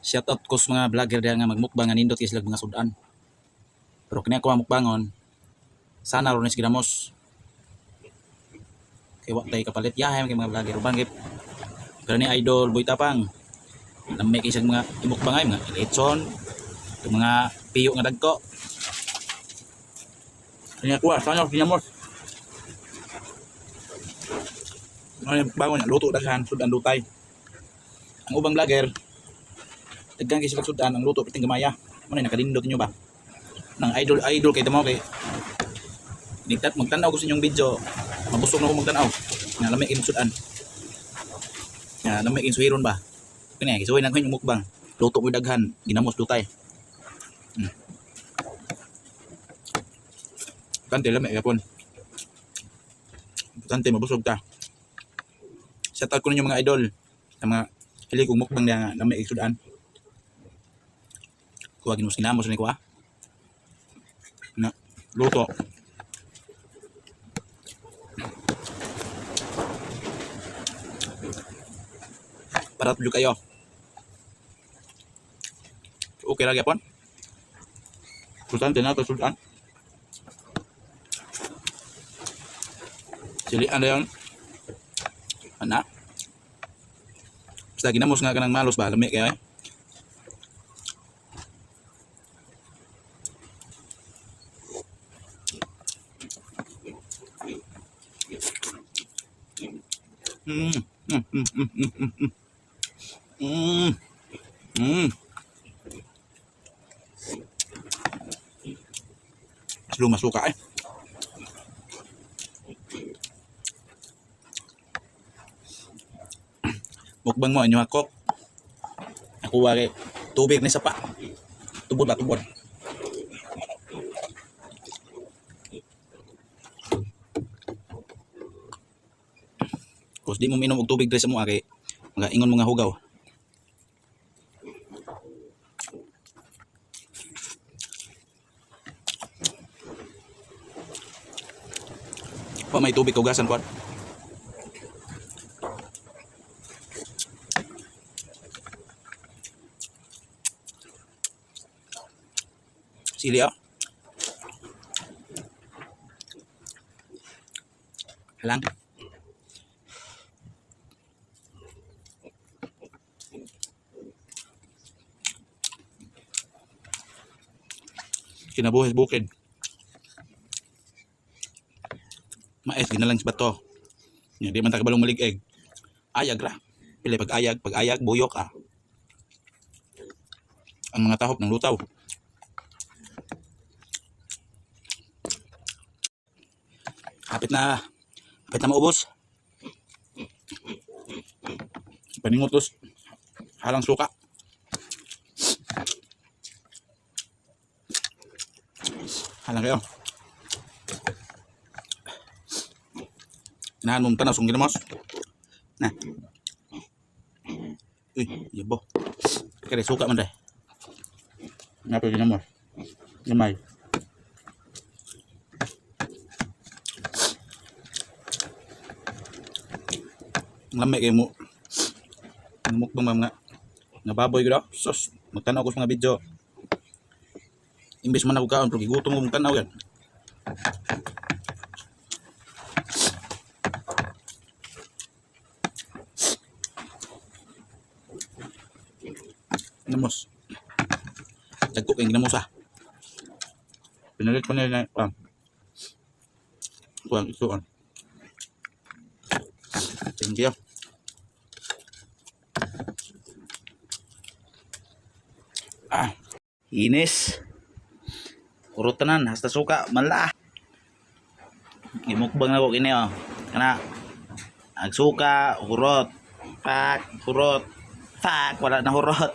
Shout out ko sa mga vlogger diha nga magmukbang nga nindot kay sila mga sudan. Pero kini ako ang mukbangon. Sana ron is ginamos. Kay wa tay kapalit yahay kay mga vlogger uban kay pero ni Idol Boy Tapang. Lami kay siyang mga imukbang ay mga lechon, itong mga piyo nga dagko. Kanya kuha, sana ginamos. Ano yung bangon niya, luto daghan, sudan lutay. Ang ubang vlogger daghan kay sila sudan ang luto piting gamaya. Mo na nakalindot ninyo ba? Nang idol idol kay tamo kay Nigtat magtan-aw ko sa inyong video. Mabusog na ko magtan-aw. Nga lami kay sudan. Nga lami kay suhiron ba? Kani gisuhi na ko inyong mukbang. Luto ko daghan, ginamos lutay. Tante lami gapon. Tante mabusog ta. Shout out ko ninyo mga idol. Sa mga hilig kong mukbang niya nga lami kay sudan. Kuha ginamos ginamos ni kuha. Na luto. Para tuyo kayo. Okay ra gyapon. Importante na to sudan. Silian na yun. Ana. Basta ginamos nga kanang malos ba lami kayo eh. Slow masuka eh. Mukbang mo inyo hakok. Ako kay tubig ni sapa. Tubod ba tubod. Kung di mo minom og tubig diri sa mua kay mga ingon mga hugaw. Pa may tubig kaugasan pod. Sili ah. Halang. Kinabuhi sa bukid. Mais ginalang sa bato. Nya di man ta kabalong malig-eg. Ayag ra. Pili pag-ayag, pag-ayag buyok ah. Ang mga tahop ng lutaw. Hapit na. Hapit na maubos. Paningutos. Halang suka. Halang kayo. Inahan mo tanaw sung ginamos. Na. Uy, yabo. Kaya suka man dai. Nga pa ginamos. Gamay. Ang lami kay mo. Ang mukbang mga nga baboy gud. Sus, magtanaw ko sa mga video. Imbes man ako kaon pero gigutom ko magtanaw yan. Ginamos. Dagko kay ginamos ah. Pinalit ko nila ah. Kuang isuon. Thank you. Ah, inis. Urot tanan hasta suka mala. Gimukbang na ko kini oh. Kana ag suka, hurot. Pak, hurot. Pak, wala na hurot.